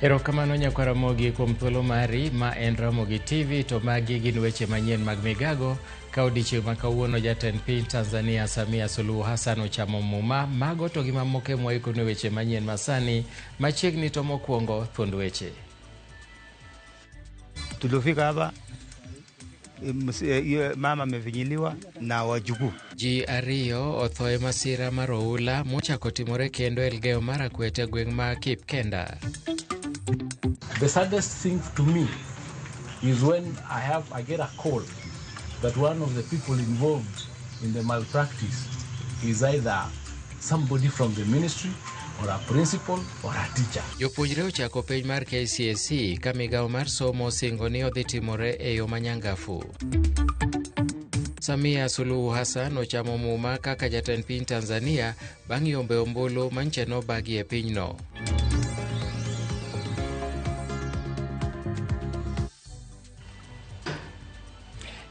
Erokamano nyakwar Ramogi kuom thuolo mari ma en Ramogi TV to magi gin weche manyien mag migago ka odiechieng' ma kawuono jatend piny Tanzania Samia Suluhu Hassan ochamo muma mago to gi mamoko emwaikonu weche manyien masani machiegni to mokwongo thuond weche. Tulifika hapa mama amefinyiliwa na wajukuu. Ji ariyo otho e masira mar oula mochako timore kendo Elgeyo Marakwet e gweng' ma Kipkenda. The saddest thing to me is when I get a call that one of the people involved in the malpractice is either somebody from the ministry or a principal or a teacher. Jopuonjre ochako penj mar KCSE ka migawo mar somo osingo ni odhi timore e yo manyangafu. Samia Suluhu Hassan ochamo muma kaka jatend piny Tanzania bang' yombe ombulu manche nobagi e pinyno.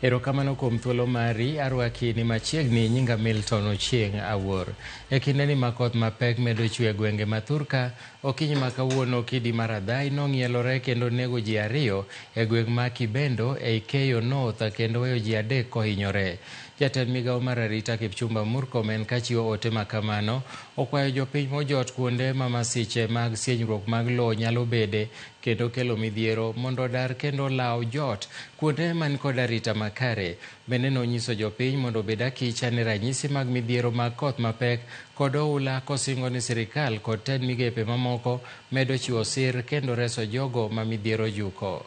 Erokamano kuom thuolo mari, arwaki ni machiegni nyinga Milton Ochieng' Awuor. E kindeni ma koth mapek medo chwe e gwenge ma Thurka, okinyi ma kawuono kidi mar adhai nong'ielore kendo nego ji ariyo e gweng' ma Kibendo ei Keyo North kendo weyo ji adek kohinyore. Jatend migawo mar arita Kipchumba Murkomen kachiwo ote ma kamano, okwayo jopiny mojot kuonde ma masiche mag sienyruok mag lowo nyalo bede kendo kelo midhiero mondo odar kendo olaw jot kuonde man kod arita makare. Bende nonyiso jopiny mondo obed akicha ne ranyisi mag midhiero mag koth mapek kod oula kosingo ni sirikal kod tend migepe mamoko medo chiwo sir kendo reso jogo ma midhiero juko.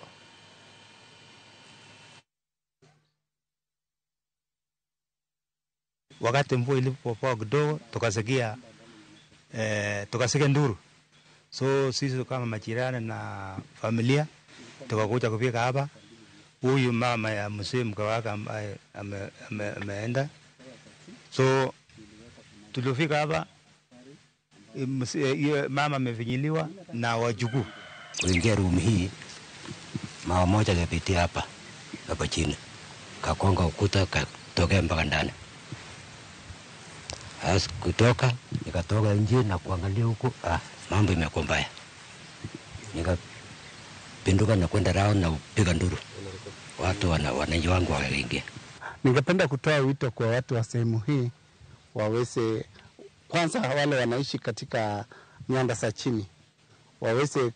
Wakati mvua ilipopoa kidogo tukasikia nduru. So sisi kama majirani na familia tukakuja kufika hapa. Huyu mama ya mzee mke wake ambaye ameenda. So tulifika hapa, mama amefinyiliwa na wajukuu. Kuingia room hii mama moja alipitia hapa hapa chini, kakonga ukuta katokea mpaka ndani. As kutoka nikatoka nje na kuangalia huko, mambo imekuwa mbaya. Nikapinduka na kwenda round na kupiga nduru. Watu wananchi wangu wakaingia. Ningependa kutoa wito kwa watu wa sehemu hii waweze kwanza, wale wanaishi katika nyanda za chini waweze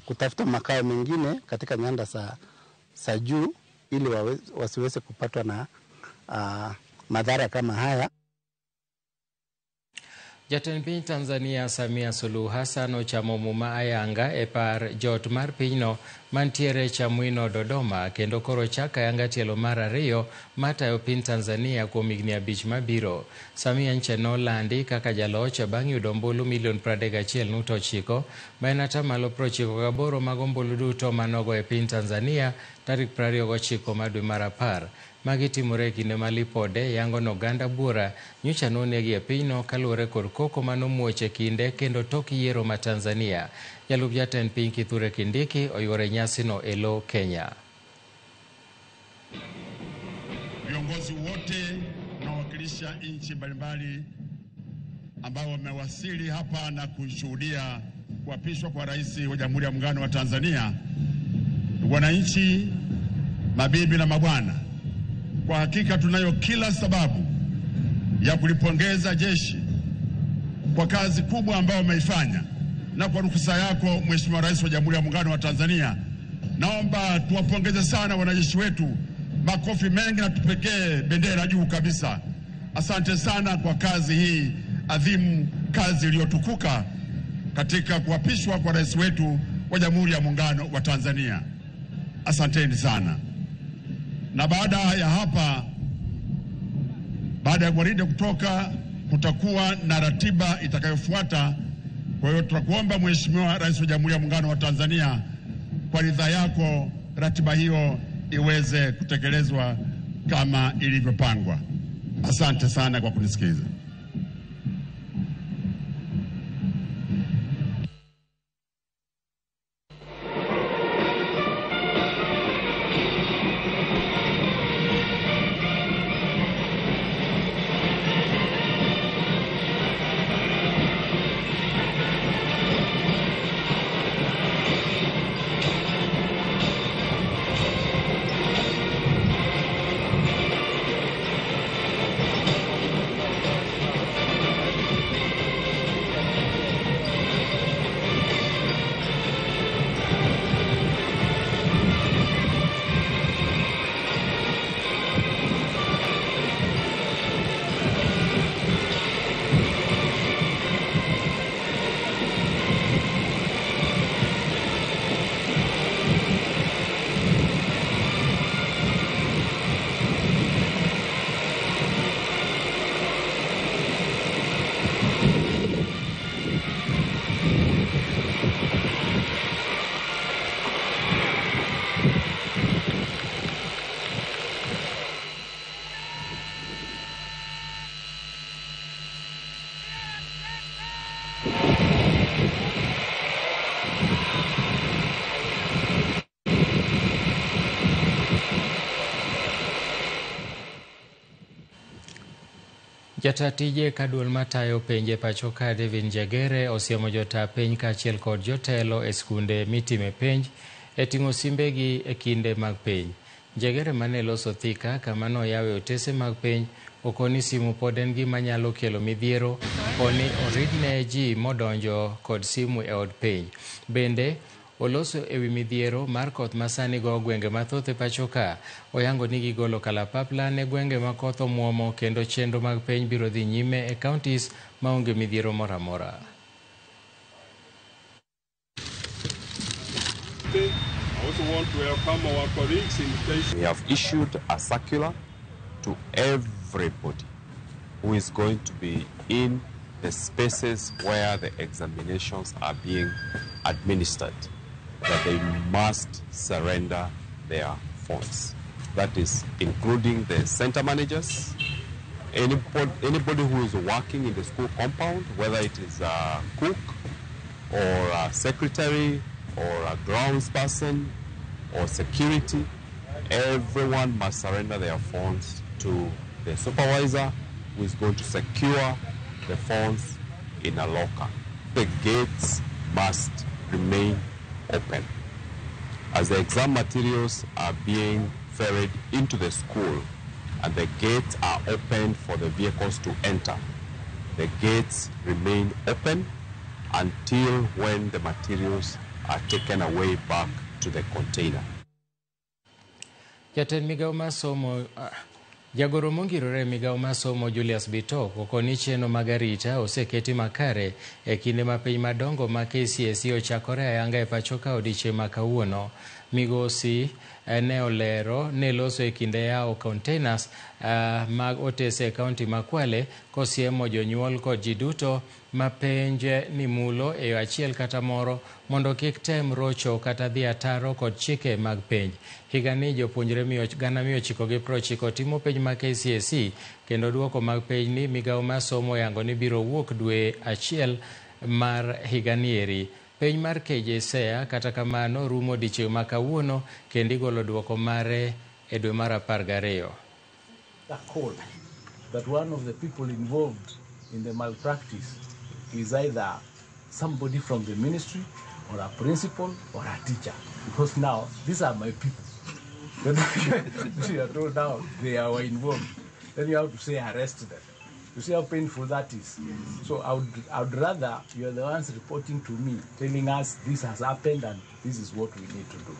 kutafuta makao mengine katika nyanda za juu ili wasiweze kupatwa na madhara kama haya. Jatend piny Tanzania Samia Suluhu Hassan ochamo muma ayanga e par jot mar pinyno mantiere Chamwino Dodoma kendo koro chako ayanga tielo mar ariyo matayo piny Tanzania kuom higni 5 mabiro. Samia nche nolandi kaka jaloch bang' yudo ombulu milion 31.9 ma en atamalo 98 mag ombulu duto manogo e piny Tanzania tarik 29 mar dwe mar 10. Magi timore e kinde ma lipode yango ni oganda buora nyocha nonegi e pinyno kaluwore kod koko manomuoch e kinde kendo tok yiero ma Tanzania. Jalup jatend piny Kithure Kindiki oyuoro e nyasino e lo Kenya. Viongozi wote wanaowakilisha nchi mbalimbali ambao wamewasili hapa na kushuhudia kuapishwa kwa Rais wa Jamhuri ya Muungano wa Tanzania, wananchi, mabibi na mabwana, kwa hakika tunayo kila sababu ya kulipongeza jeshi kwa kazi kubwa ambayo wameifanya, na kwa ruhusa yako Mheshimiwa Rais wa Jamhuri ya Muungano wa Tanzania, naomba tuwapongeze sana wanajeshi wetu, makofi mengi na tupekee bendera juu kabisa. Asante sana kwa kazi hii adhimu, kazi iliyotukuka katika kuapishwa kwa rais wetu wa Jamhuri ya Muungano wa Tanzania. Asanteni sana. Na baada ya hapa, baada ya gwaride kutoka, kutakuwa na ratiba itakayofuata. Kwa hiyo tutakuomba Mheshimiwa Rais wa Jamhuri ya Muungano wa Tanzania, kwa ridhaa yako ratiba hiyo iweze kutekelezwa kama ilivyopangwa. Asante sana kwa kunisikiza. Jata tije ka duol matayo penje pacho ka David Njegere osiemo jota penj kaachiel kod jotelo e skunde mitime penj e ting'o simbegi e kinde mag penj. Njegere mane loso Thika kama noyawe otese mag penj okoni simu pod en gima nyalo kelo midhiero koni oridne ji modonjo kod simu e od penj. Bende oloso ewi midhiero mar koth masani go gwenge mathoth e pacho ka. Oyango ni gigolo kalapapla ne gwenge ma koth omuomo kendo chenro mag penj biro dhi nyime e counties maonge midhiero moro amora. I also want to welcome our colleagues in the We have issued a circular to everybody who is going to be in the spaces where the examinations are being administered, that they must surrender their phones. That is including the center managers, anybody who is working in the school compound, whether it is a cook or a secretary or a grounds person or security, everyone must surrender their phones to the supervisor who is going to secure the phones in a locker. The gates must remain open. As the exam materials are being ferried into the school and the gates are opened for the vehicles to enter, the gates remain open until when the materials are taken away back to the container. Jatend migawo mar somo jagoro mongirore e migawo mar somo Julius Bitok okoni chenro mag arita oseketi makare e kinde ma piny madongo ma KCSE ochakore ayanga e pacho ka odiechieng' ma kawuono. Migosi ne olero ne loso e kinde yawo containers mag otese e kaunti ma Kwale kosiemo jonyuol kod ji duto ma penj ni mulo e yo achiel kata moro mondo kik tem rocho kata dhi ataro kod chike mag penj. Higani jopuonjre 990 timo penj mag KCSE kendo duoko mag penj ni migawo mar somo oyango ni biro wuok dwe achiel mar higani eri. Penj mar KJSEA kata kamano rumo odiechieng' ma kawuono kendo igolo duoko mare e dwe mar 12. A call that one of the people involved in the malpractice is either somebody from the ministry or a principal or a teacher, because now these are my people. Then you are told now they are involved. Then you have to say arrest them. You see how painful that is. Yes. So I would rather you are the ones reporting to me, telling us this has happened and this is what we need to do.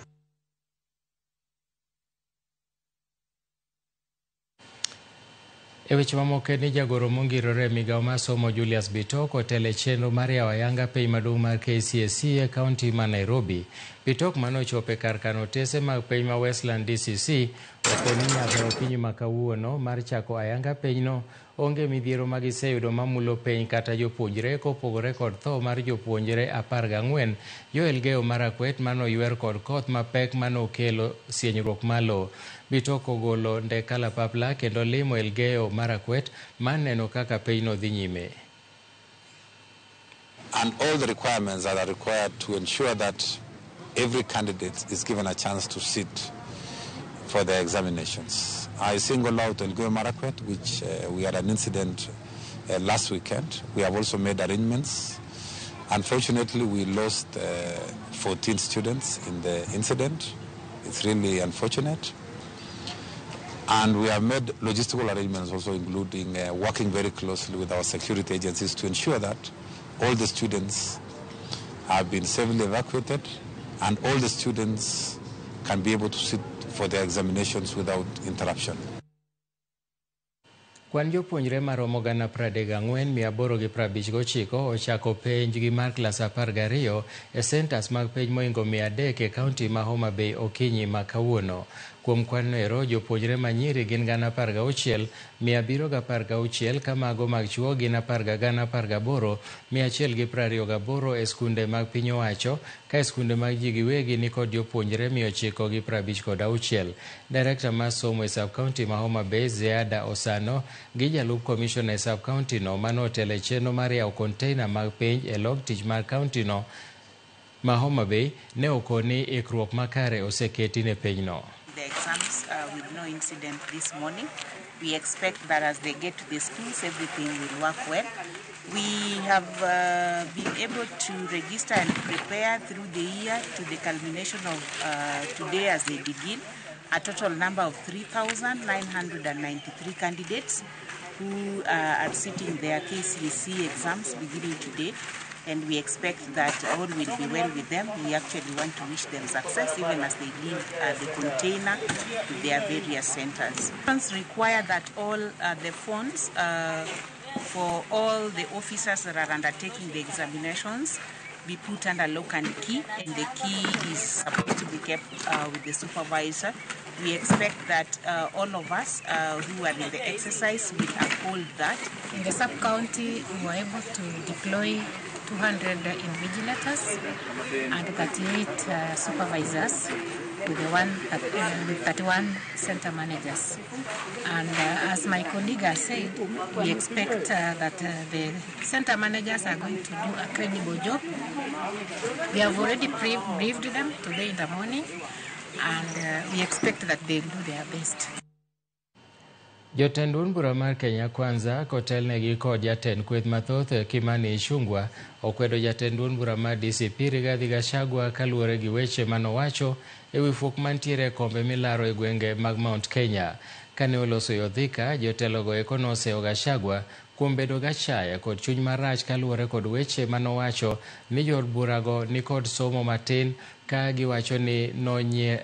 E weche mamoko ni jagoro mongirore e migawo mar somo Julius Bitok otelo e chenro mar yawo ayanga penj maduong' mar KCSE e kaunti ma Nairobi. Bitok manochopo e kar kano otese mag penj ma Westland DCC okoni nyaka okinyi ma kawuono mar chako ayanga penjno onge midhiero ma giseyudo mamulo penj kata jopuonjre kopogore kod tho mar jopuonjre 14 jo Elgeyo Marakwet manoywer kod koth mapek manokelo sienyruok mar lowo. Bitok ogolo ndek kalapapla kendo limo Elgeyo Marakwet mar neno kaka pinyno dhi nyime. And all the requirements that are required to ensure that every candidate is given a chance to sit for their examinations. I single out Elgeyo Marakwet, which we had an incident last weekend. We have also made arrangements. Unfortunately, we lost 14 students in the incident. It's really unfortunate. And we have made logistical arrangements also, including working very closely with our security agencies to ensure that all the students have been safely evacuated and all the students can be able to sit for their examinations without interruption. Kwan jopuonjre maromo 34,859 ochako penj gi mar klas 12 e centers mag penj mohingo 300 e kaunti ma Homa Bay okinyi ma kawuono. Kuom kwan noero, jopuonjre manyiri gin 16,716 ka mago mag chuo gin 10,18128 e skunde mag piny owacho ka e skunde mag ji giwegi ni kod jopuonjre 956. Director mar somo e sub-county ma Homa Bay Ziada Osano gi jalup commissioner e sub-county no manotelo e chenro mar yawo container mag penj e log tich mar county no ma Homa Bay ne okoni ikruok makare oseketi ne pinyno. their exams with no incident this morning. We expect that as they get to the schools, everything will work well. We have been able to register and prepare through the year to the culmination of today as they begin, a total number of 3,993 candidates who are sitting their KCSE exams beginning today. And we expect that all will be well with them. We actually want to wish them success even as they leave the container to their various centers. Funds require that all the phones for all the officers that are undertaking the examinations be put under lock and key, and the key is supposed to be kept with the supervisor. We expect that all of us who are in the exercise will uphold that. In the sub-county, we were able to deploy 200 invigilators and 38 supervisors with 31 center managers. And as my colleague has said, we expect that the center managers are going to do a credible job. We have already briefed them today in the morning, and we expect that they'll do their best. Jotend duond bura mar Kenya Kwanza kotelnegi kod jatend kweth mathoth Kimani Ichung'wah okwedo jatend duond bura mar DCP Rigathi Gachagua kaluwore gi weche manowacho ewi fuok mantiere e kombe milaro e gwenge mag Mount Kenya. Kane oloso yo Thika, jotelogo eko noseyo Gachagua kuom bedo gachaya kod chuny marach kaluwore kod weche manowacho ni jood burago ni kod somo matin ka giwacho ni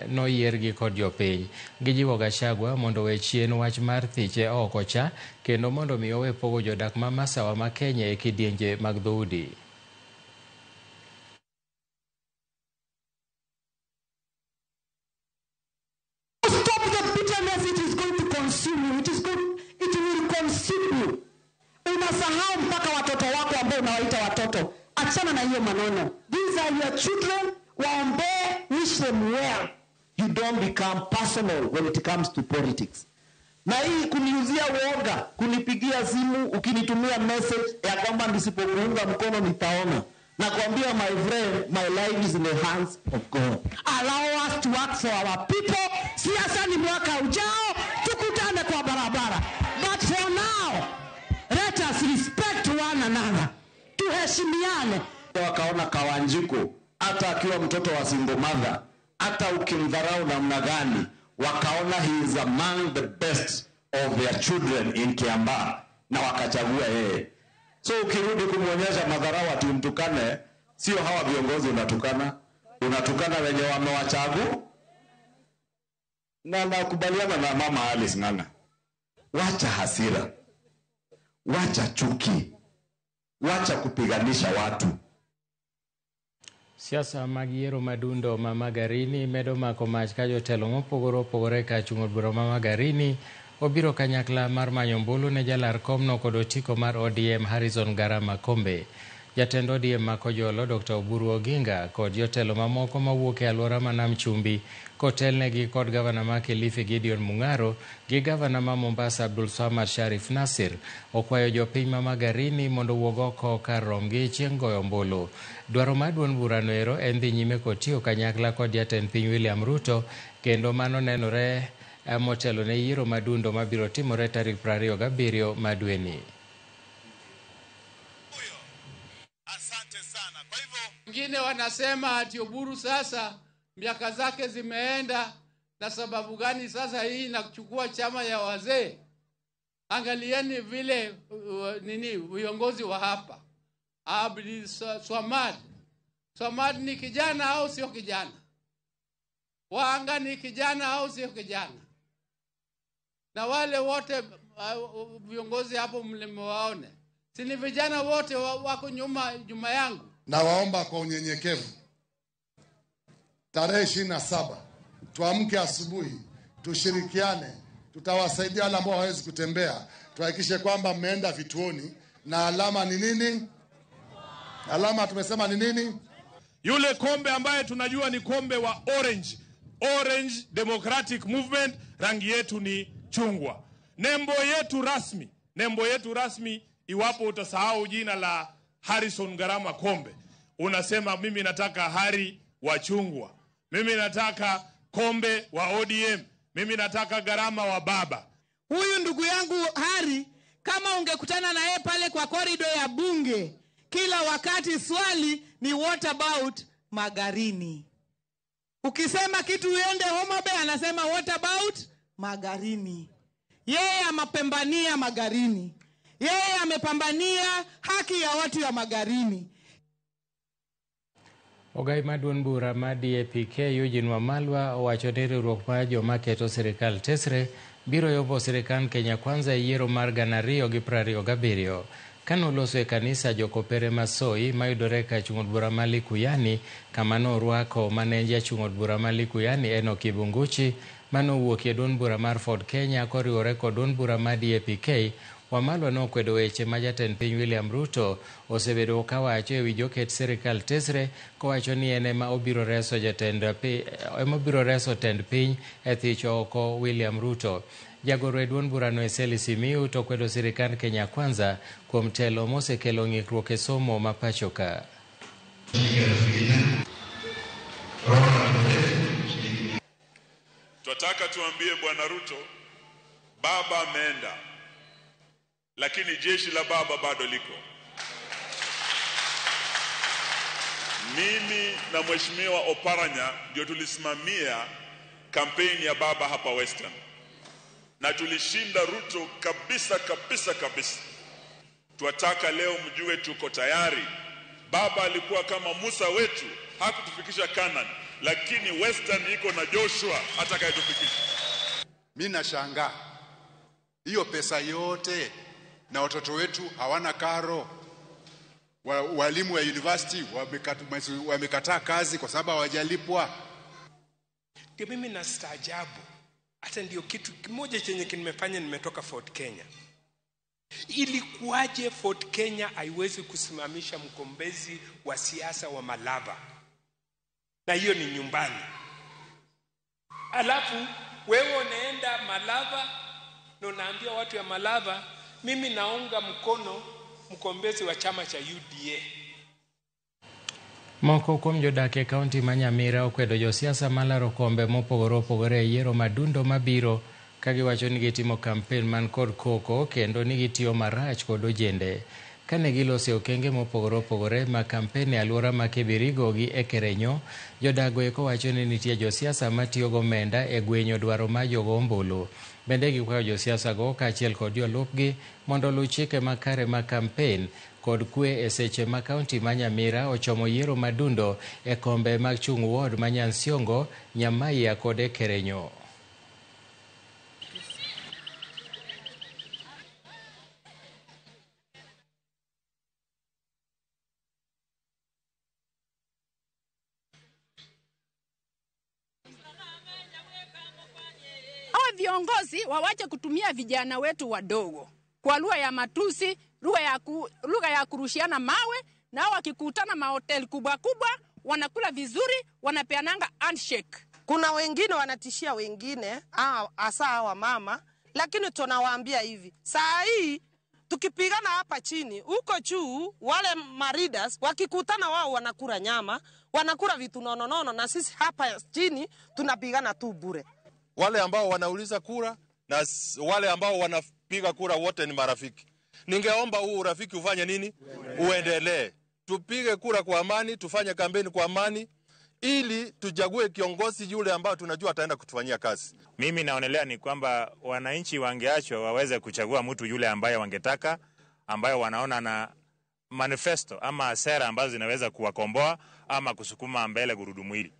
noyiergi kod jopiny. Gijiwo Gachagua mondo owe chien wach mar thiche oko cha kendo mondo mi owe pogo jodak ma masawa ma Kenya e kidienje mag dhoudi. Stop the bitterness, it is going to consume you. It will consume you. Unasahau mpaka watoto wako ambao unawaita watoto. Achana na hiyo maneno. These are your children. Waombee, wish them well. You don't become personal when it comes to politics. Na hii kuniuzia uoga, kunipigia simu, ukinitumia message ya kwamba nisipokuunga mkono nitaona. Nakwambia my friend, my life is in the hands of God. Allow us to work for our people. Siasa ni mwaka ujao, tukutane kwa barabara. But for now, let us respect one another. Tuheshimiane. Wakaona Kawanjiku, hata akiwa mtoto wa single mother, hata ukimdharau namna gani, wakaona he is among the best of their children in Kiambaa na wakachagua yeye. So ukirudi kumuonyesha madharau ati umtukane, sio hawa viongozi unatukana, unatukana wenye wamewachagu. Na nakubaliana na Mama Alice Ng'ang'a. Wacha hasira, wacha chuki, wacha kupiganisha watu. Siasa mag yiero madundo ma Magarini medo mako mach ka jotelo mopogore opogore ka chung' od bura ma Magarini obiro kanyakla mar manyo ombulu ne jalar komno kod otiko mar ODM Harrison Garama Kombe. Jatend ODM ma Kojolo Dr. Oburu Oginga kod jotelo mamoko mawuok e alwora ma Nam Chumbi kotelnegi kod gavana ma Kilifi Gideon Mung'aro gi gavana ma Mombasa Abdul Samad Sharif Nasir okwayo jopiny ma Magarini mondo owuog oko kar romgi chieng' goyo ombulu. Dwaro mar duond burano ero en dhi nyime kod tiyo kanyakla kod jatend piny William Ruto kendo mano nenore motelo ne yiero madundo mabiro timore tarik 27 ma dweni. Wengine wanasema ati Oburu sasa miaka zake zimeenda, na sababu gani sasa hii inakuchukua chama ya wazee? Angalieni vile nini viongozi wa hapa. Abdi Swamad. Swamad ni kijana au sio kijana? Waanga ni kijana au sio kijana? Na wale wote viongozi hapo mlimewaone. Si ni vijana wote wako nyuma yangu. Nawaomba kwa unyenyekevu, tarehe 27 tuamke asubuhi, tushirikiane, tutawasaidia wale ambao hawawezi kutembea, tuhakikishe kwamba mmeenda vituoni. Na alama ni nini? Alama tumesema ni nini? Yule kombe ambaye tunajua ni kombe wa Orange, Orange Democratic Movement, rangi yetu ni chungwa. Nembo yetu rasmi, iwapo utasahau jina la Harrison Garama Kombe, unasema mimi nataka Hari wa chungwa, mimi nataka Kombe wa ODM, mimi nataka Garama wa baba. Huyu ndugu yangu Hari, kama ungekutana na yeye pale kwa korido ya bunge, kila wakati swali ni what about Magarini. Ukisema kitu uende Homa Bay, anasema what about Magarini. Yeye amepambania Magarini. Yeye amepambania haki ya watu ya Magarini. Ogai ma duond bura ma DAP-K Eugene Wamalwa owacho ni riwruok mar joma keto sirikal tesre biro yopo sirikand Kenya Kwanza e yiero mar 2027. Kanoloso e kanisa jokopere Masoi mayudore ka chung' od bura ma Likuyani, kama norwako mane jachung' od bura ma Likuyani Enock Ibunguchi manowuok e duond bura mar Ford Kenya koriwore kod duond bura ma DAP-K. Wamalwa nokwedo weche ma jatend piny William Ruto osebedo kawacho ewi joket sirikal tesre, kowacho ni en ema obiro reso tend piny e thich oko William Ruto. Jagoro e duond burano Eseli Simiyu to kwedo sirikand Kenya Kwanza kuom telo mosekelo ng'ikruok e somo ma pacho ka. Twataka tuambie Bwana Ruto, baba ameenda, lakini jeshi la baba bado liko. Mimi na Mheshimiwa Oparanya ndio tulisimamia kampeni ya baba hapa Western, na tulishinda Ruto kabisa kabisa kabisa. Twataka leo mjue tuko tayari. Baba alikuwa kama Musa wetu, hakutufikisha Canaan, lakini Western iko na Joshua atakayetufikisha. Mimi nashangaa hiyo pesa yote na watoto wetu hawana karo. Walimu wa university wamekataa kazi kwa sababu hawajalipwa. Ndio mimi nastaajabu. Hata ndio kitu kimoja chenye kimefanya nimetoka Ford Kenya. Ilikuwaje Ford Kenya haiwezi kusimamisha mkombezi wa siasa wa Malava? Na hiyo ni nyumbani. Alafu wewe unaenda Malava na unaambia watu ya Malava, mimi naunga mkono mkombezi wa chama cha UDA. Moko kuom jodak e kaunti ma Nyamira okwedo josiasa malaro kombe mopogore opogore e yiero madundo mabiro, ka giwacho ni gitimo kampen man kod koko kendo ni gitiyo marach kod ojende. Kane giloso e okenge mopogore opogore ma kampen e alwora ma Kibirigo gi Ekerenyo, jodago eko wacho ni nitie josiasa matiyo gomenda e gwenyo dwaro mar jogo ombulu. Bende gikwayo josiasa go kaachiel kod jolupgi mondo oluw chike makare mag kampen kod kwe e seche ma kaunti ma Nyamira ochomo yiero madundo e kombe mag chung' ward ma Nyansiongo, Nyamaiya kod Ekerenyo. Viongozi wawache kutumia vijana wetu wadogo kwa lugha ya matusi, lugha ya kurushiana mawe, na wakikutana mahoteli kubwa kubwa wanakula vizuri, wanapeananga handshake. Kuna wengine wanatishia wengine, hasa hawa mama, lakini tunawaambia hivi, saa hii tukipigana hapa chini, huko juu wale maridas wakikutana wao wanakula nyama, wanakula vitu nono, na sisi hapa chini tunapigana tu bure. Wale ambao wanauliza kura na wale ambao wanapiga kura wote ni marafiki. Ningeomba huu urafiki ufanye nini? Uendelee. Tupige kura kwa amani, tufanye kampeni kwa amani, ili tuchague kiongozi yule ambao tunajua ataenda kutufanyia kazi. Mimi naonelea ni kwamba wananchi wangeachwa waweze kuchagua mtu yule ambaye wangetaka, ambaye wanaona na manifesto ama sera ambazo zinaweza kuwakomboa ama kusukuma mbele gurudumu hili.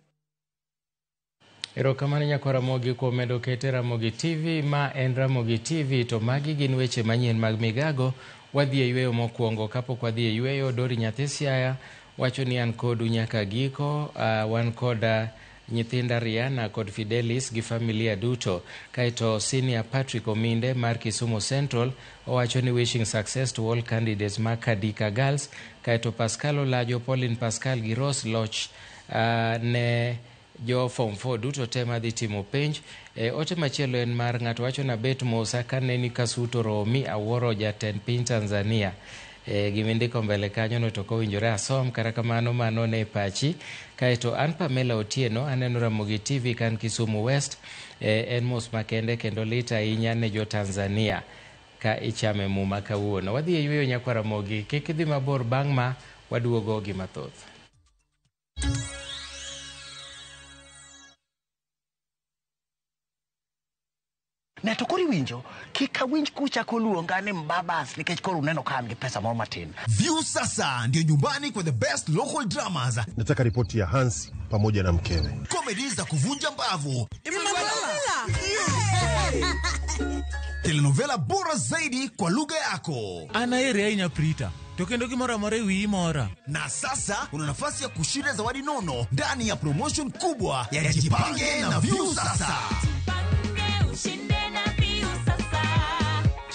Erokamano nyakwa Ramogi kuom medo kete Ramogi TV. Ma en Ramogi TV to magi gin weche manyien mag migago. Wadhi e yweyo mokwongo. Kapok wadhi e yweyo, Dori nyathi Siaya wacho ni an kodu nyaka giko. Wan koda nyithinda Rihanna kod Fidelis gi familia duto. Kaeto Senior Patrick Ominde mar Kisumu Central owacho ni wishing success to all candidates mar Kadika Girls. Kaeto Pascal Olajo, Pauline Pascal gi Rose Loch ne jo form 4 duto te madhi timo penj. Ote machielo en mar ng'ato wacho na bet Musa kaneni Kasuto Romi awuoro jatend piny Tanzania. Gimindiko mbele kanyo no to ok owinjore asom, kata kamano mano ne pachi. Kaeto an Pamela Otieno, aneno Ramogi TV kan Kisumu West. En mos makende kendo lit ahinya ne jo Tanzania ka ichame muma kawuono. Wadhi e yweyo nyakwa Ramogi, kik idhi mabor, bang' ma waduogo gi mathoth. Ne to koro iwinjo kik awinj kuchako luonga ni mbabas nikech koro uneno ka an gi pesa moro matin. View sasa ndio nyumbani kwa the best local dramas. Nataka ripoti ya Hansi pamoja na mkewe. Comedy za kuvunja mbavu, telenovela bora zaidi kwa lugha yako. An aheri ahinya Prita, to kendo gimoro amora e wiyi mora. Na sasa una nafasi ya kushinda zawadi nono ndani ya promotion kubwa ya Jipange na View Sasa.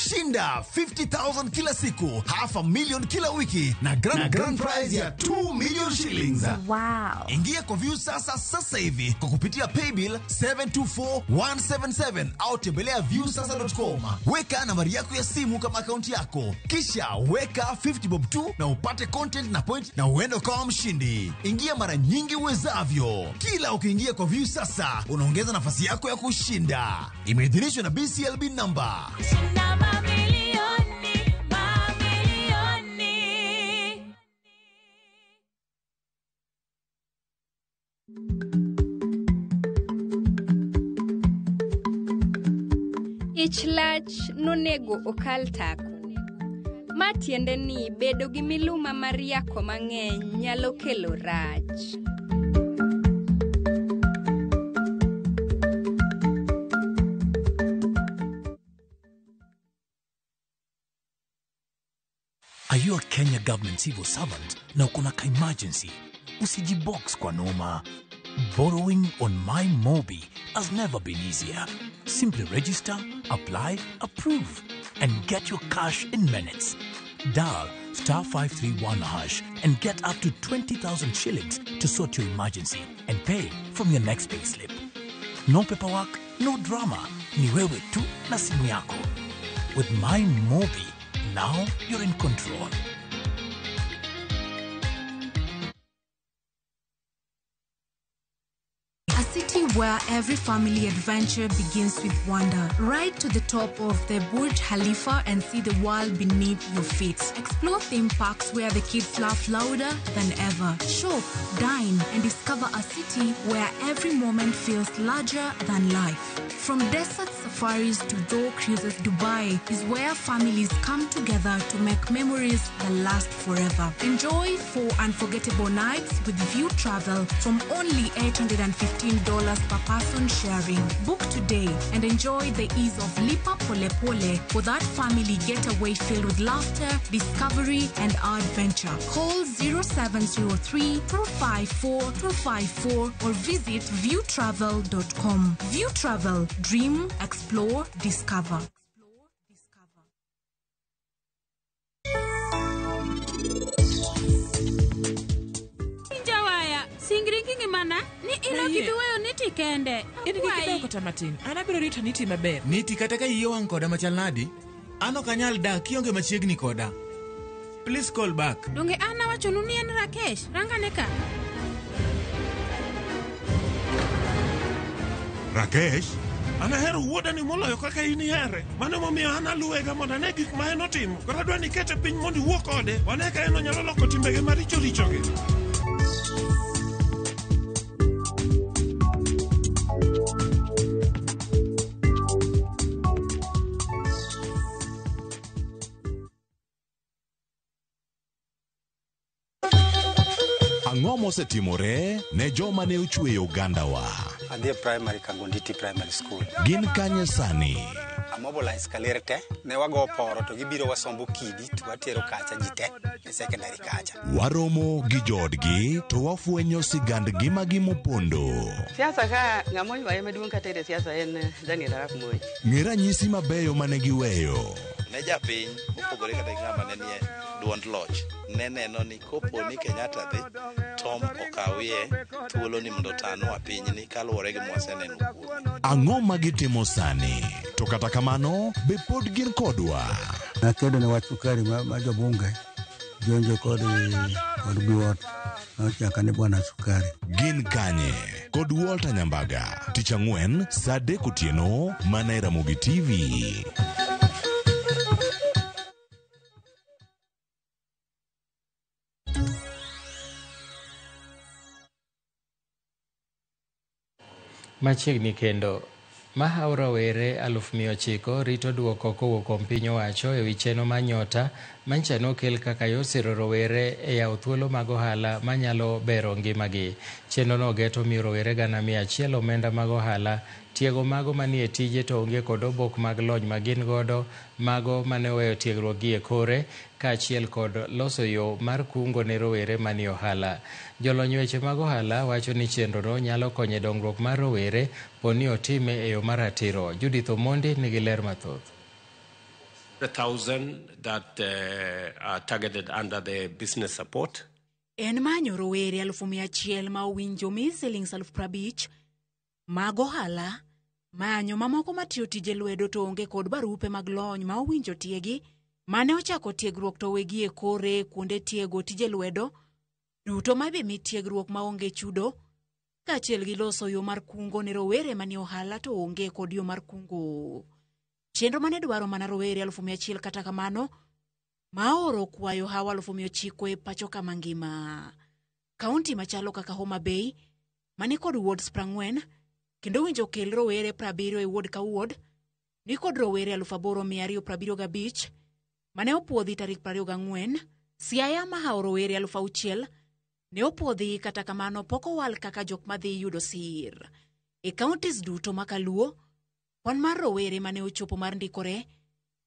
Shinda 50,000 kila siku, half a million kila wiki na grand prize ya 2 million shillings. Wow. Ingia kwa View Sasa sasa hivi kwa kupitia paybill 724177 au tembelea viewsasa.com. Weka nambari yako ya simu kama akaunti yako, kisha weka 50 bob tu na upate content na point na uende ukawa mshindi. Ingia mara nyingi uwezavyo. Kila ukiingia kwa View Sasa unaongeza nafasi yako ya kushinda. Imeidhinishwa na BCLB number. Mamilioni, mamilioni. Ich lach nonego okal tako. Ma tiende ni bedo gi miluma mar yako mang'eny nyalo kelo rach. Are you a Kenya government civil servant na uko na ka-emergency? Usijibox kwa noma. Borrowing on My Mobi has never been easier. Simply register, apply, approve, and get your cash in minutes. Dial star 531 hash and get up to 20,000 shillings to sort your emergency and pay from your next payslip. No paperwork, no drama. Ni wewe tu na simu yako. With My Mobi, now you're in control. A city where every family adventure begins with wonder. Ride to the top of the Burj Khalifa and see the world beneath your feet. Explore theme parks where the kids laugh louder than ever. Shop, dine, and discover a city where every moment feels larger than life. From desert safaris to dhow cruises, Dubai is where families come together to make memories that last forever. Enjoy 4 unforgettable nights with View Travel from only $815 per person sharing. Book today and enjoy the ease of Lipa Pole Pole for that family getaway filled with laughter, discovery, and adventure. Call 0703 254 254 or visit viewtravel.com. View Travel. Dream, explore, discover. Jawaya, singri gi ngimana ni in ok ibi weyo niti kende. In gi kidawo kata matin, an abiro rito niti maber. Niti kata ka iyi owang' koda machal nadi, an ok anyal dak kionge machiegni koda. Please call back. Donge an awachonu ni en Rakesh, rangane ka. Rakesh, an ahero wuodani moloyo kaka in ihere. Mano emomiyo an aluwega mondo ane gik ma en otimo. Koro adwa ni ikete piny mondo iwuo kode. Wane ka en onyalo loko timbege maricho richogi. Ang'o mosetimore ne joma ne ochweyo ogandawa? Adhi e primary Kangonditi Primary School. Gin kanye sani? Amobilize kaler te, ne wago poro to gibiro wasombo kidi to watero kacha ji te e secondary kacha. Waromo gi joodgi to wafwenyo sigand ngimagi mopondo. Siasa ka ng'ama oywaye maduong' kata e siasa en Daniel Arap Moi. Ng'e ranyisi mabeyo mane giweyo. Ne japiny mopogore kata gi ng'ama ne nie duond loch ne neno ni kopo ni Kenyatta dhi Tom okawie thuolo ni mondo otanwa pinyni kaluwore gi mwaseneno kuome. Ang'o ma gitimo sani? To kata kamano, be pod gin kodwa? Nakedo ne wach sukari ma jobunge Jonjo kod Biwott nochaka ni Bwana Sukari. Gin Kanye kod Walter Nyambaga. Tich ang'wen saa 3 otieno mana e Ramogi TV. Machiegni kendo mahawo rowere 900,000 rito duoko kowuok kuom piny owacho ewi chenro mar Nyota manyicha nokel kaka yor siro rowere e yawo thuolo mag ohala manyalo bero ngimagi. Chenrono geto miyo rowere 100,000 omenda mag ohala, tiego mago manie tije to onge kod obok mag lony ma gin godo, mago mane oweyo tiegruok gi e kore, kaachiel kod loso yo mar kungo ne rowere manie ohala. Jolony weche mag ohala wacho ni chenrono nyalo konyo e dongruok mar rowere poni otime e yo maratiro. Judith Omondi nigi ler mathoth. 1,000 that are targeted under the business support. En manyo rowere 100,000 ma owinjo mi silings 50,000 mag ohala, manyo mamoko matiyo tije lwedo to onge kod barupe mag lony ma owinjo tiegi, mane ochako tiegruok to wegi e kore kuonde tiego tije lwedo duto mabi mi tiegruok maonge chudo, kaachiel gi loso yo mar kungo ne rowere manie ohala to onge kod yo mar kungo. Chenro mane dwaro mana rowere 100,000 kata kamano ma oro kwayo hawa 900,000 e pacho kama ngima. Kaunti machalo kaka Homa Bay mani kod wards 40 kendo winjo kel rowere 70 e ward ka ward ni kod rowere 8,275 mane opuodhi tarik 24. Siaya mahawo rowere 6,000 ne opuodhi kata kamano pok owal kaka jok madhi yudo sir. E counties duto makaluo, kwan mar rowere mane ochopo mar ndikore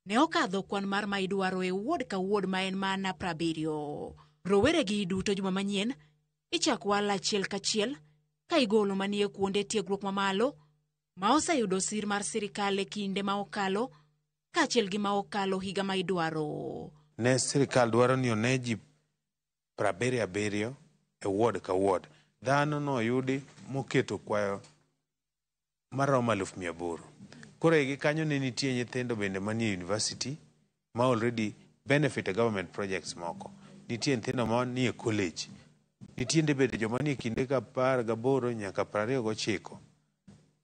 ne okadho kwan mar ma idwaro e ward ka ward ma en mana 70. Rowere gi duto juma manyien ichak wal achiel kachiel ka igolo manie kuonde tiegruok mamalo ma oseyudo sir mar sirikal e kinde ma okalo kaachiel gi ma okalo higa ma idwaro. Ne sirikal dwaro ni one ji 77 e ward ka ward. Dhano noyudi moketo kwayo maromo 800,000. Koro igi kanyo ne nitie nyithindo bende manie university ma already benefit e government projects moko. Nitie nyithindo manie college. Nitie bende joma nie kinde ka 18 nyaka 29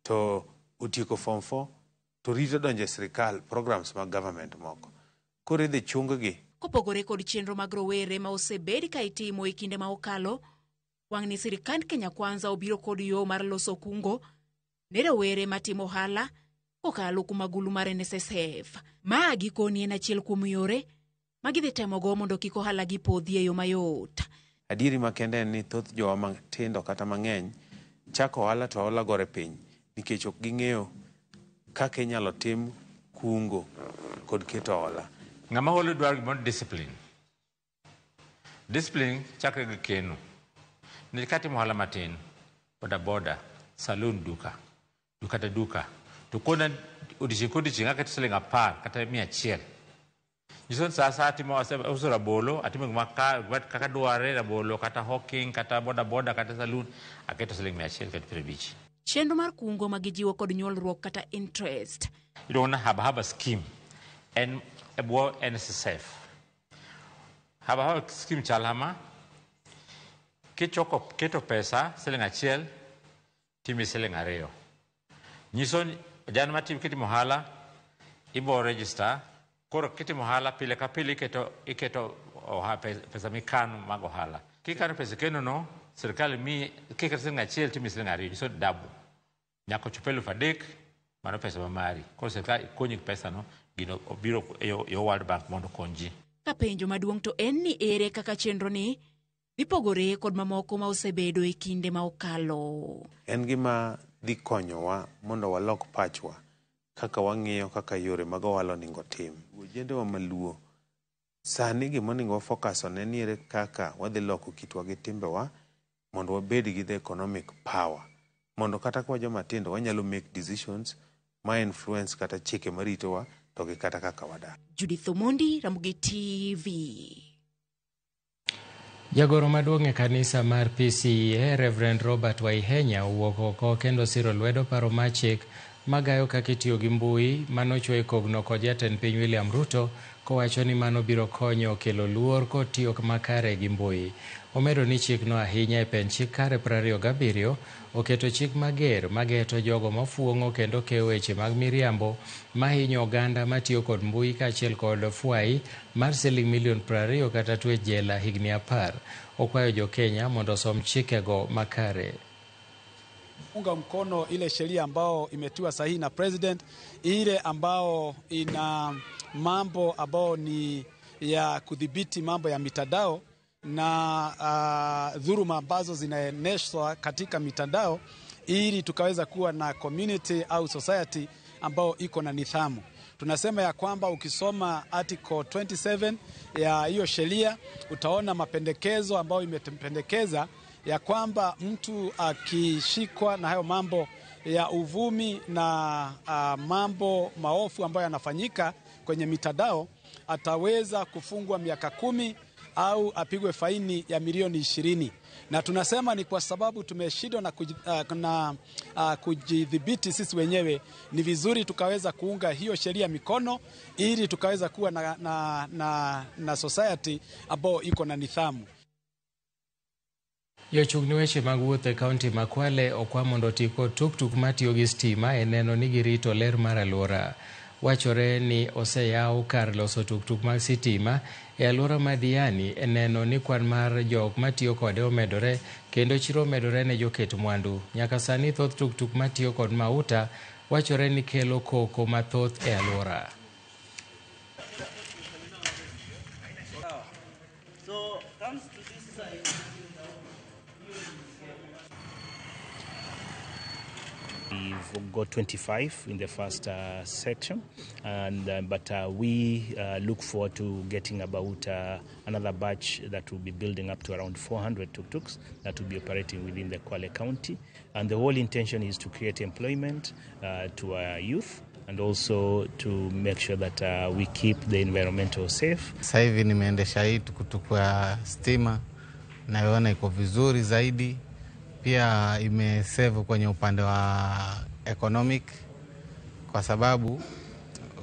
to otieko form 4 to rito donjo e sirikal programs mag government moko. Koro idhi chung gi. Kopogore kod chenro mag rowere ma osebed ka itimo e kinde ma okalo, wang' ni sirikand Kenya Kwanza obiro kod yo mar loso kungo ne rowere matimo ohala kokalo kuom agulu mar NSSF. Ma gikoni en achiel kuom yore ma gidhi temogo mondo kik ohala gi podhi e yo mayot. Adieri makende en ni thoth jowa matindo kata mang'eny chako ohala to ohala gore piny nikech ok ging'eyo kaka inyalo tim kungo kod keto ohala. Ng'ama holo dwaro gimoro discipline. Discipline chakre gi keno. Nikech katimo ohala matin, boda boda, saloon duka, duka ta duka, to kona odiechieng' kodiechieng' aketo siling 10 kata 100. Nyiso ni sa asaya atimo auso rabolo, atimo gima kaka dwarre, rabolo kata hawking, kata boda boda, kata saloon, aketo siling 100 kata 50. Chenro mar kungo ma gijiwo kod nyuolruok kata interest. Iluongo ni Haba Haba scheme en e bwo NSSF. Haba Haba scheme chal hama, kichoko keto pesa siling 1 timi siling 2. Nyiso ni jan matim kitimo ohala ibo register. Koro kitimo ohala pile ka pile iketo pesa mikano mag ohala. Kikano pesa keno no, sirikal mi kiketo siling 1 timi siling 2, nyiso double. Nyaka chop 3,000 mano pesa ma mari. Koro sirikal konyi gi pesa no, gino obiro e yo World Bank mondo okony ji. Ka penjo maduong' to en ni ere kaka chenro ni dhi pogore kod mamoko ma osebedo e kinde ma okalo. En gima dhi konyowa mondo walok pachwa kaka wang'iyo kaka yore mag ohala onego tim. Ojendewa maluo sani gima onego wa focus on en ni ere kaka wadhi loko kitwa gi timbewa mondo wabed gi the economic power. Mondo kata kwa joma tindo wanyalo make decisions ma influence kata chike maritowa to gi kata kaka wadak. Judith Omondi, Ramogi TV. Jagoro maduong' e kanisa mar PCEA, Reverend Robert Waihenya, owuok oko kendo siro lwedo paro mar chik magayo kaka itiyo gi mbui manochwe kogno kod jatend piny William Ruto kowacho ni mano biro konyo kelo luor kod tiyo makare gi mbui. Omedo ni chikno ahinya e pen chik kare 27 oketo chik mager mageto jogo mafuong'o kendo keyo weche mag miriambo mahinyo oganda matiyo kod mbui kaachiel kod fwai mar siling milion 20 kata twech jela higni 10. Okwayo jo Kenya mondo osom chikego makare. Unga mkono ile sheria ambao imetiwa sahihi na president, ile ambao ina mambo ambao ni ya kudhibiti mambo ya mitandao na dhuluma ambazo zinaeneshwa katika mitandao, ili tukaweza kuwa na community au society ambao iko na nidhamu. Tunasema ya kwamba ukisoma article 27 ya hiyo sheria utaona mapendekezo ambayo imependekeza ya kwamba mtu akishikwa na hayo mambo ya uvumi na mambo maofu ambayo yanafanyika kwenye mitandao ataweza kufungwa miaka 10 au apigwe faini ya milioni 20. Na tunasema ni kwa sababu tumeshindwa na kujidhibiti sisi wenyewe, ni vizuri tukaweza kuunga hiyo sheria mikono ili tukaweza kuwa na society ambayo iko na nidhamu. Jochung' weche mag wuoth e kaunti ma Kwale okwa mondo oti kod tuktuk matiyo gi stima e neno ni girito ler mar alwora. Wachore ni oseyaw kar loso tuktuk mag sitima e alwora ma Diani e neno ni kwan mar jok matiyo kode omedore kendo chiro omedore ne joket mwandu. Nyaka sani thoth tuktuk matiyo kod mauta wachore ni kelo koko mathoth e alwora. We've got 25 in the first section, and but we look forward to getting about another batch that will be building up to around 400 tuk-tuks that will be operating within the Kwale County. And the whole intention is to create employment to our youth and also to make sure that we keep the environmental safe. Sasa hivi nimeendesha hii tukutuku ya stima, naiona iko vizuri zaidi. Pia imesave kwenye upande wa economic kwa sababu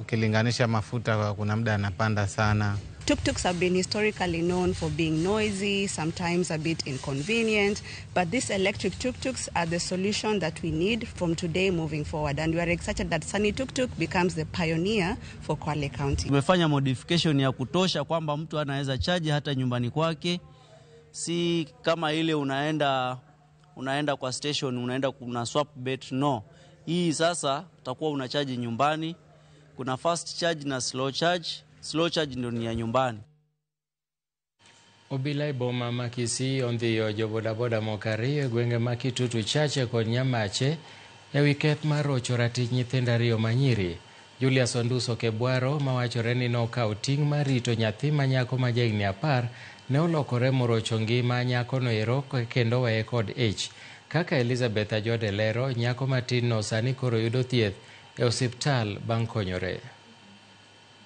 ukilinganisha mafuta kuna muda yanapanda sana. Tuk-tuks have been historically known for being noisy, sometimes a bit inconvenient, but these electric tuk-tuks are the solution that we need from today moving forward, and we are excited that Sunny Tuk-Tuk becomes the pioneer for Kwale County. Tumefanya modification ya kutosha kwamba mtu anaweza charge hata nyumbani kwake, si kama ile unaenda kwa station, unaenda kuna swap bet. No, hii sasa utakuwa unachaji nyumbani. Kuna fast charge na slow charge. Slow charge ndio ni ya nyumbani. Obila e boma ma Kisii ondhiyo jobodaboda moko ariyo e gwenge ma Kitutu Chache kod Nyamache e wi keth mar rocho ratich nyithindo ariyo manyiri. Julius Onduso Kebwaro mawachore ni nokawo ting' mar rito nyathi ma nyako ma jahigni 10 ne olokore morocho ngima nyakono ero kendo weye kod ich. Kaka Elizabeth Ajode lero, nyako matin no sani koro yudo thieth e osiptal bang' konyore.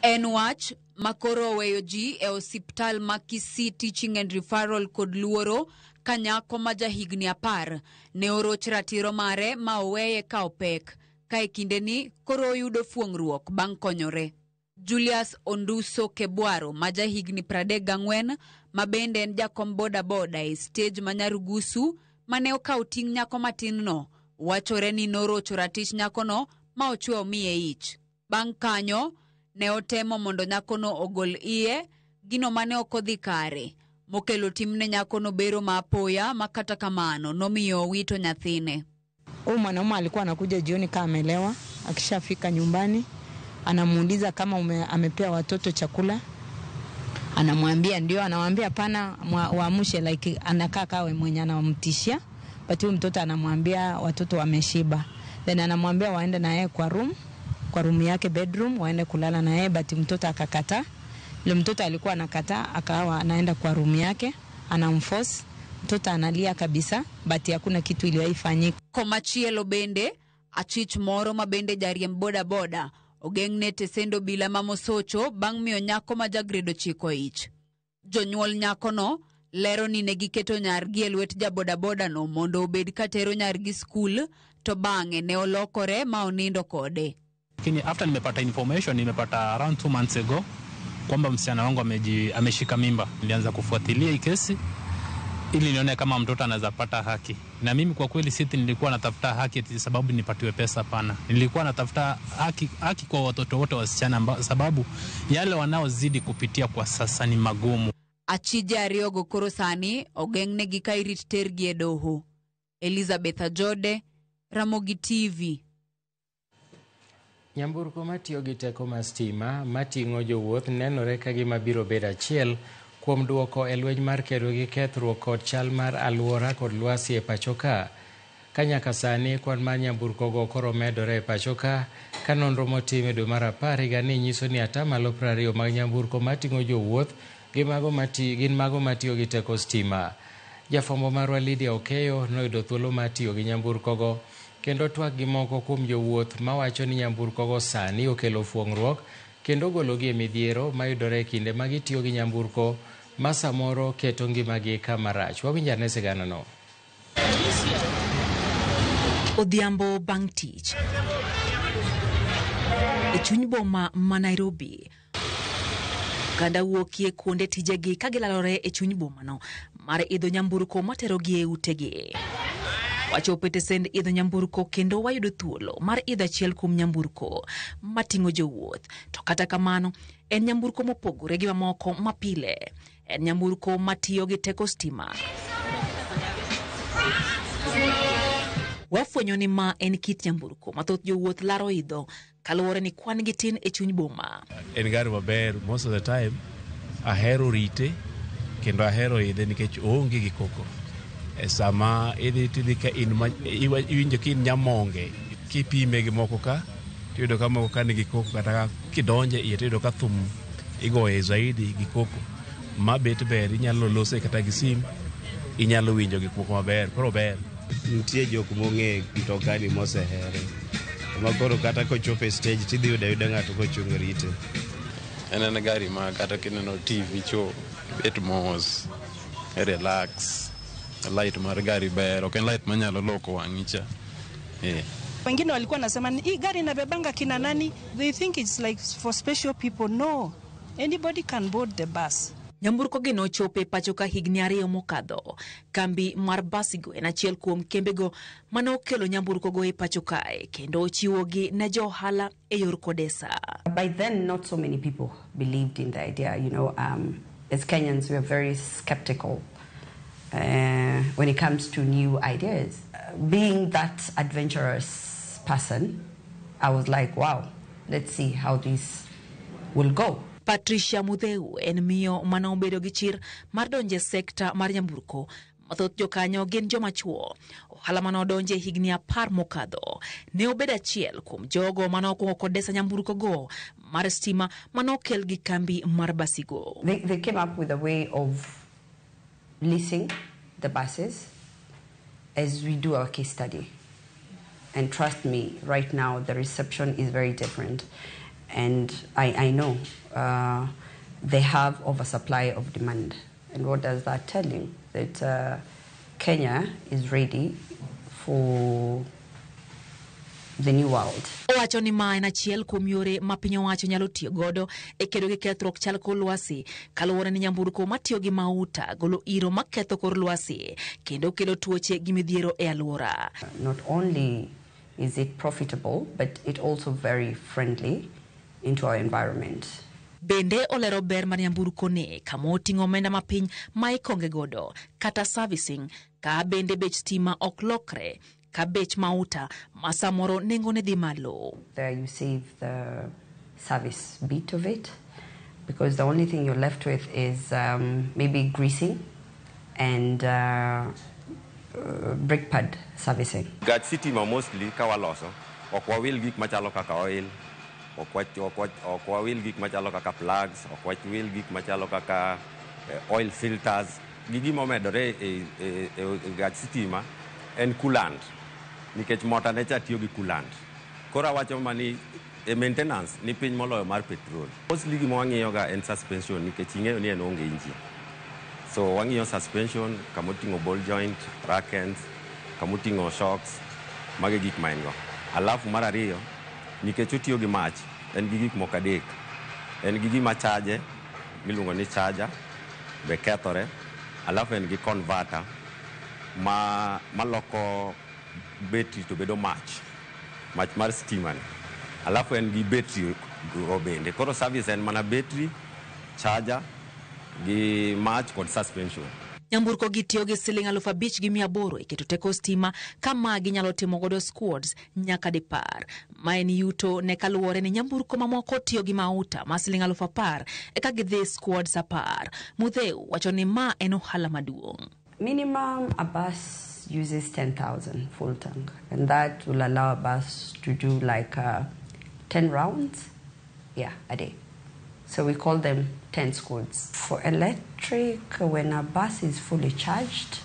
En wach makoro oweyo ji e osiptal ma Kisii Teaching and Referral kod luoro ka nyako ma jahigni 10 ne oroch ratiro mare ma oweye ka opek, ka e kindeni koro oyudo fuong'ruok bang' konyore. Julius Onduso Kebwaro ma jahigni 34 ma bende en jakom bodaboda e stage ma Nyarugusu mane okawo ting' nyako matin no, wachore ni norocho ratich nyakono ma ochwe omiye ich. Bang' kanyo ne otemo mondo nyakono ogol iye, gino mane ok odhi kare, mokelo timne nyakono bero ma apoya ma kata kamano nomiyo owito nyathine. Huyu mwanaume alikuwa anakuja jioni kama amelewa, akishafika nyumbani anamuuliza kama amepea watoto chakula, anamwambia ndio, anamwambia hapana, waamshe, like anakaa kawe mwenye anamtishia, but huyu mtoto anamwambia watoto wameshiba, then anamwambia waende na yeye kwa room yake bedroom, waende kulala na yeye, but mtoto akakataa. Yule mtoto alikuwa anakataa, akawa anaenda kwa room yake, anamforce mtoto, analia kabisa, but hakuna kitu iliyoifanyika. Komachielo bende achich moro ma bende jariemb bodaboda ogeng'ne tesendo bila mamosocho bang' miyo nyako ma ja grade 9 ich. Jonyuol nyakono lero ni ne giketo nyargi e lwet jabodaboda no mondo obed katero nyargi skul, To bang'e ne olokore ma onindo kode. Lakini after nimepata information, nimepata around 2 months ago kwamba msichana wangu ameshika mimba. Nilianza kufuatilia hii kesi ili nione kama mtoto anaweza pata haki. Na mimi kwa kweli siti nilikuwa natafuta haki eti sababu nipatiwe pesa, hapana. Nilikuwa natafuta haki kwa watoto wote wasichana, sababu yale wanaozidi kupitia kwa sasa ni magumu. Achije ariyogo koro sani ogeng'negi ka irit tergi e doho. Elizabeth Ajode, Ramogi TV. Nyamburko matiyo gi teko mar stima mating'o jowuoth nenore ka gima biro bedo achiel kuom duoko e lweny mar kedo gi kethruok kod chal mar alwora kod lwasi e pacho ka. Ka nyaka sani kwan mar nyamburkogo koro medore e pacho ka, ka nonro motim e dwe mar 10 higani nyiso ni 20% mag nyamburko mating'o jowuoth gin mago matiyo gi teko stima. Jafwambo marwa Lydia Okeyo noyudo thuolo mar tiyo gi nyamburkogo kendo twak gi moko kuom jowuoth mawacho ni nyamburkogo sani okelo fuong'ruok kendo gologi e midhiero mayudore e kinde ma gitiyo gi nyamburko ma samoro keto ngimagi kama rach. Wawinj ane siganano. Odhiambo bang' tich e chuny boma ma Nairobi, oganda wuokie kuonde tijegi ka gilalore e chuny bomano mar idho nyamburko materogi e utegi. Wachopo e tesend idho nyamburko kendo wayudo thuolo mar idho achiel kuom nyamburko mating'o jowuoth. To kata kamano, en nyamburko mopogore gi mamoko mapile. En nyamburko matiyo gi teko stima. Wafwenyo ni ma en kit nyamburko ma thoth jowuoth laro idho kaluwore ni kwan gi tin e chuny boma. En gari maber, most of the time ahero rite kendo ahero idhe nikech oonge gi koko. Sama idhi tidhi ka in iwinjo ka in nyamonge, kipime gi moko ka tiyudo ka moko ka nigi koko, kata kidonje iye tiyudo ka thum igoye zaidi gi koko. Ma bet ber, inyalo lose kata gi sim, inyalo winjo gik moko maber, koro ber. Nitie jok mong'e mtokani mosehere ma koro kata kochopo e stage tidhi yudo ayuda ng'ato kochung' rite. En gari ma kata kineno TV cho bet mos, relax. Light mar gari ber, ok en light manyalo loko wang'i cha. Wengine walikuwa nasema hii gari inabebanga kina nani? They think it's like for special people. No, anybody can board the bus. Nyamburko gi nochopo e pacho ka higni 2 mokadho. Kambi mar Basigo en achiel kuom kembego mane okelo nyamburkogo e pacho kae kendo ochiwogi ne jo ohala e yor kodesa. By then, not so many people believed in the idea. You know, as Kenyans, we are very skeptical when it comes to new ideas. Being that adventurous person, I was like, wow, let's see how this will go. Patricia Mutheu en miyo mane obedo gi chir mar donje sekta mar nyamburko. Mathoth jokanyo gin joma chuo. Ohala mane odonje higni 10 mokadho ne obedo achiel kuom jogo mane okwongo kodesa nyamburko go mar stima mane okel gi kambi mar Basigo. They came up with a way of leasing the buses as we do our case study. And trust me, right now the reception is very different. And I know they have oversupply of demand. And what does that tell you? That Kenya is ready for the new world. Owacho ni ma en achiel kuom yore ma piny owacho nyalo tiyo godo e kedo gi kethruok chal kor lwasi kaluwore ni nyamburko matiyo gi mauta golo iro maketho kor lwasi kendo kelo tuoche gi midhiero e alwora. Not only is it profitable, but it also very friendly into our environment. Bende olero ber mar nyamburko ni kama oting'o omenda mapiny ma ikonge godo kata servicing, ka bende bech stima ok lokre ka bech mauta ma samoro nengone dhi malo. There you save the service bit of it, because the only thing you're left with is maybe greasing and brake pad servicing. Gach sitima mostly ka waloso ok wawil gik machalo kaka oil, ok wawil gik machalo kaka plugs, ok wawil gik machalo kaka oil filters. Gigi momedore e gach sitima en coolant, nikech mota ne cha tiyo gi coolant. Koro awacho mani e maintenance ni piny moloyo mar petrol. Mostly gima wang'iyo ga en suspension, nikech ing'eyo ni en onge engine. So wang'iyo suspension, kamoting'o ball joint, rack ends, kamoting'o shocks. Mago e gik ma en go. Alafu mar ariyo, nikech otiyo gi mach, en gi gik moko adek. En gi gima chaje miluongo ni charger be kethore. Alafu en gi converter ma maloko betri to bedo mach, mach mar stima ni. Alafu en gi betri go bende. Koro service en mana betri, charger gi mach kod suspension. Nyamburko gi tiyo gi siling 5,800 e keto teko stima ka magi nyalo timo godo squads nyaka 10. Ma en yuto ne kaluwore ni nyamburko mamoko tiyo gi mauta ma siling 10,000 eka gidhi squads 10. Mutheu wacho ni ma en ohala maduong'. Minimum a bus uses 10,000 full tank, and that will allow a bus to do like 10 rounds, yeah, a day. So we call them 10 squads. For electric, when a bus is fully charged,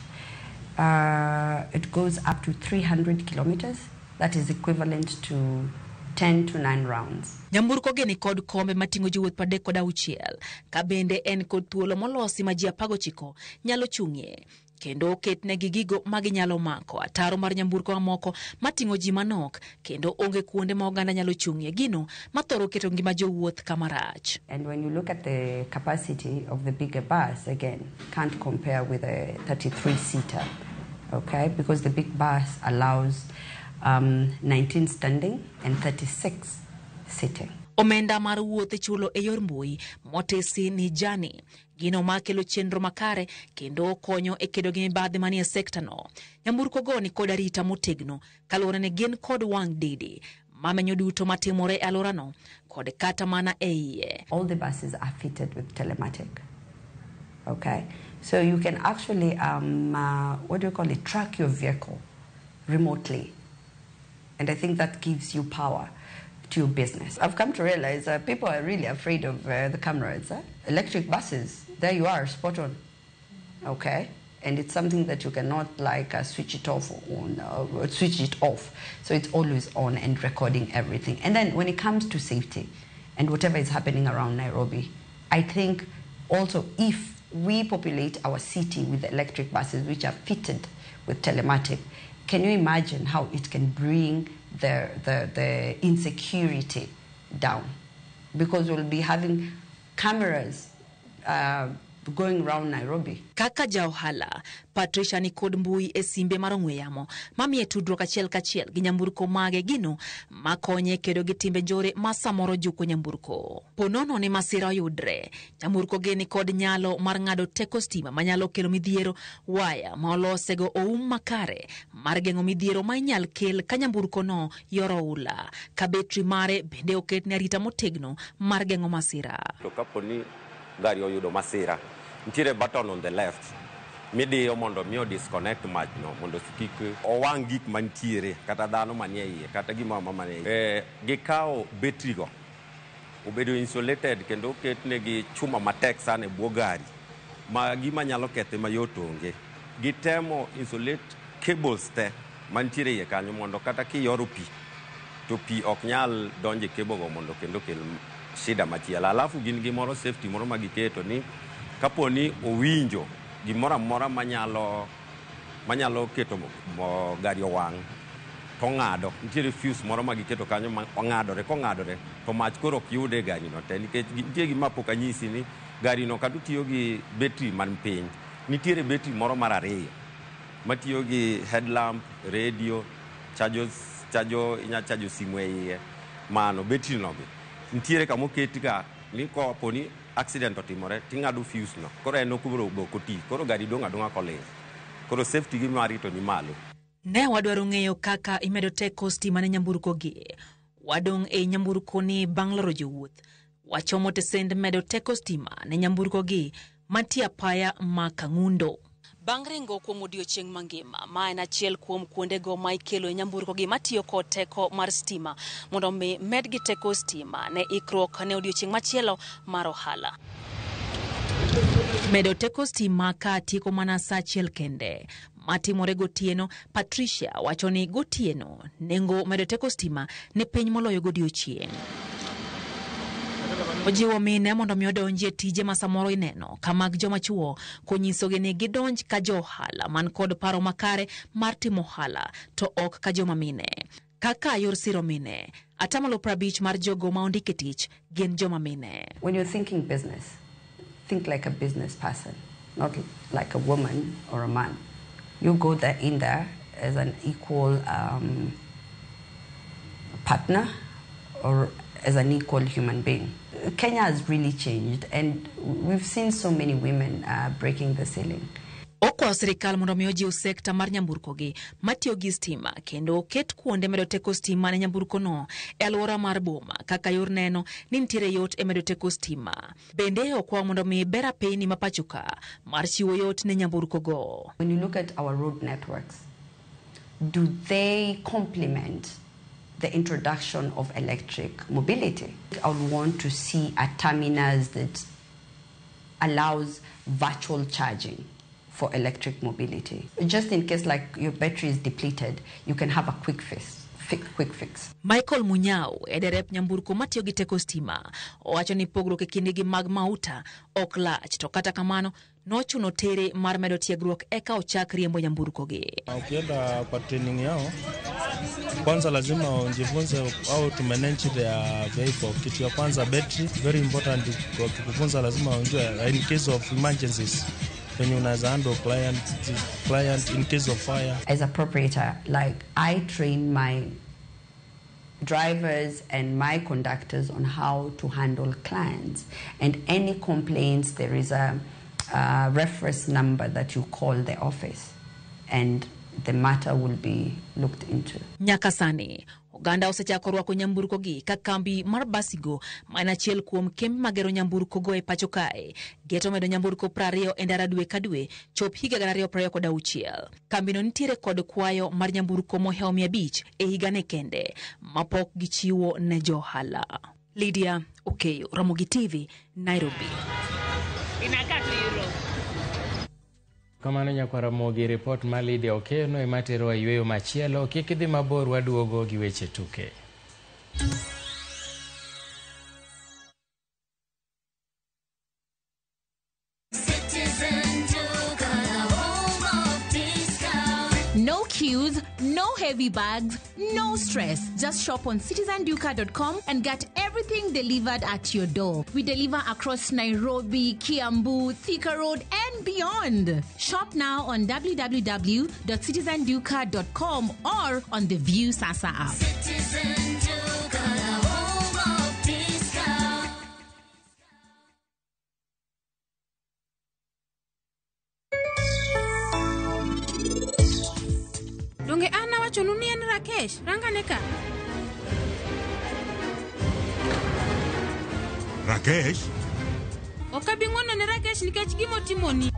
it goes up to 300 kilometers. That is equivalent to 10 to 9 rounds. Nyamburko gi ni kod kombe mating'o jowuoth 36, ka bende en kod thuolo molosi ma ji 19 nyalo chung'ie. Kendo oketnegi gigo ma ginyalo mako. Ataro mar nyamburko mamoko mating'o ji manok kendo onge kuonde ma oganda nyalo chung'ie, gino mathoro keto ngima jowuoth kama rach. And when you look at the capacity of the bigger bus, again, can't compare with a 33-seater, okay? Because the big bus allows 19 standing and 36 sitting. Omenda mar wuoth ichulo e yor mbui motesi ni Jani, gino makelo chenro makare kendo konyo e kedo gi mibadhi manie sekta no. Nyamburko go ni kod arita motegno kaluwore ni gin kod wang' didi mamenyo duto matimore e alworano kod kata mana e iye. All the buses are fitted with telematic. Okay, so you can actually, what do you call it, track your vehicle remotely. And I think that gives you power to your business. I've come to realize that people are really afraid of the cameras. Eh? Electric buses, there you are, spot on. Okay? And it's something that you cannot like switch it off on, switch it off. So it's always on and recording everything. And then when it comes to safety and whatever is happening around Nairobi, I think also if we populate our city with electric buses which are fitted with telematic, can you imagine how it can bring the insecurity down? Because we'll be having cameras going round Nairobi. Kaka ja ohala, Patricia ni kod mbui e simbe mar ong'we yamo mamiye tudruok achiel kachiel gi nyamburko mage, gino makonye kedo gi timbe njore ma samoro juko nyamburko. Ponono ni masira oyudre, nyamburko gi ni kod nyalo mar ng'ado teko stima manyalo kelo midhiero, waya ma olosego oum makare mar geng'o midhiero ma inyal kel ka nyamburko no yoro oula, ka betri mare bende oketne arita motegno mar geng'o masira. To kapo ni gari oyudo masira, nitiere button on the left midiyo mondo mi disconnect mach no mondo kik owang' gik mantiere kata dhano manie iye kata gimoro amora manie iye. Gikawo betri go obedo insulated kendo oketnegi chuma matek sana e bwo gari ma gima nyalo kethe mayot onge. Gitemo insulate cables te mantiere iye kanyo mondo kata kiyoro pi to pi ok nyal donjo e cable go mondo kendo kel shida machielo. Alafu gin gi moro safety moro ma giketo ni kapo ni owinjo gimoro amora manyalo keto gari owang' to ng'ado. Nitiere fuse moro ma giketo kanyo ma ong'adore, kong'adore to mach koro ok yude e gari no te, nikech nitie gima pok anyisi ni gari no kata otiyo gi betri man piny, nitiere betri moro mar ariyo matiyo gi headlamp, radio, chajo inya chajo simu e iye. Mano betri no gi nitiere kama oket ga ni kapo ni accident otimore ting'ado fuse no, koro en ok oti, koro gari dong' adong'a koling'. Koro safety gi mari to ni malo. Ne wadwaro ng'eyo kaka imedo teko stima ne nyamburko gi. Wadong' e nyamburko ni bang' loro jowuoth. Wachomo tesend medo teko stima ne nyamburko gi mantie apaya ma Kang'undo. Bang' ringo kuom odiochieng' mangima, ma en achiel kuom kuondego ma ikelo e nyamburko gi matiyo kod teko mar stima mondo mi medgi teko stima ne ikruok ne odiochieng' machielo mar ohala. Medo teko stima ka tieko mana saa achiel kende matimore gotieno. Patricia wacho ni gotieno nengo medo teko stima ne piny moloyo godiochieng'. Ojiwo mine mondo mi odonji e tije ma samoro ineno ka mag joma chuo konyisogi ni gidonj ka jo ohala man kod paro makare mar timo ohala to ok ka joma mine. Kaka yor siro mine, 50% mar jogo ma ondiki tich gin joma mine. When you're thinking business, think like a business person, not like a woman or a man. You go there in there as an equal partner or as an equal human being. Kenya has really changed, and we've seen so many women breaking the ceiling. Okwayo sirikal mondo mi ojiw sekta mar nyamburko gi matiyo gi stima kendo oket kuonde medo teko stima ne nyamburko no e alwora mar boma kaka yor neno ni nitiere yot e medo teko stima. Bende okwayo mondo mi ber apeyni ma pacho ka mar chiwo yot ne nyamburko go. When you look at our road networks, do they complement the introduction of electric mobility? I would want to see a terminus that allows virtual charging for electric mobility. Just in case like your battery is depleted, you can have a quick fix. Quick fix. Michael Munyao e derep nyamburko matiyo gi teko stima owacho ni pogruok e kindgi mag mauta ok lach to kata kamano nochuno tere mar medo tiegruok eka ochak riembo nyamburko gi. Ukienda kwa training yao kwanza lazima ujifunze how to manage their vehicle. Kitu ya kwanza battery, very important. Wakikufunza lazima ujue in case of emergencies when unaweza handle client in case of fire. As a proprietor, like I train my drivers and my conductors on how to handle clients, and any complaints, there is a reference number that you call the office and the matter will be looked into. Nyaka sani oganda osechako rwako nyamburko gi ka kambi mar Basigo ma en achiel kuom kembe magero nyamburko go e pacho kae geto medo nyamburko 20 e ndara dwe ka dwe chop higa 2026. Kambino nitiere kod kwayo mar nyamburko mohewo 500 e higane kende mapok gichiwo ne johala. Lydia Okeyo, Ramogi TV, Nairobi. Kamano nyakwa Ramogi, ripot mar Lydia Okeyo no ema terowa yueyo machielo. Kik idhi mabor, waduogo gi weche tuke. No queues, no heavy bags, no stress. Just shop on citizenduka.com and get everything delivered at your door. We deliver across Nairobi, Kiambu, Thika Road, and beyond. Shop now on www.citizenduka.com or on the View Sasa app. Citizen Duka, the home of discount. Donge an awachonu ni en Rakesh, rangane ka. Rakesh? Ok abi ng'wono ne Rakesh nikech gimotimoni.